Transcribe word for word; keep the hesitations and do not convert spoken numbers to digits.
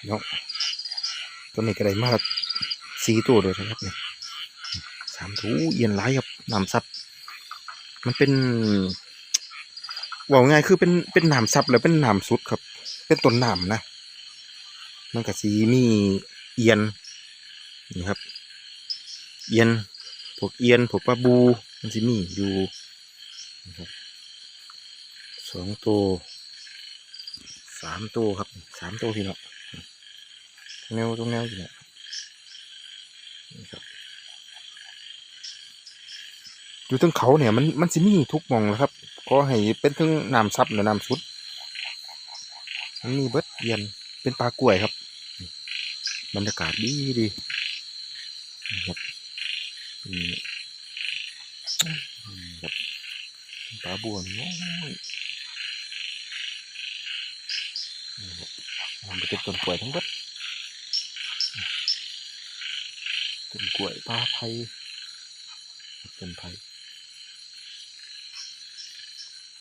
เนาะ ตัวนี้ก็ได้มาสี่ตัวเลยนะครับเนี่ย สามตัว อู้ เอียนหลายครับ น้ำซับ มันเป็น เว้าง่ายคือเป็น เป็นน้ำซับแล้วเป็นน้ำสุดครับ เป็นต้นน้ำนะ มันก็สิมีเอียน นี่ครับ เอียน พวกเอียน พวกปลาบู มันสิมีอยู่ นะครับ สองตัว สามตัวครับ สามตัวพี่น้อง แนวตรงแนวอยู่เนี่ย นี่ครับ อยู่เทิงเขาเนี่ย มัน มันสิมีทุกหม่องแหละครับ ขอให้เป็นเทิงน้ำซับและน้ำสุด มันมีเบิดเอียน เป็นป่ากล้วยครับ บรรยากาศดีดี นี่ครับ นี่ นี่ครับ ป่าบัวน้อย นี่ครับ มันจะเป็นต้นกล้วยทั้งหมด ต้นกล้วย ป่าไผ่ ต้นไผ่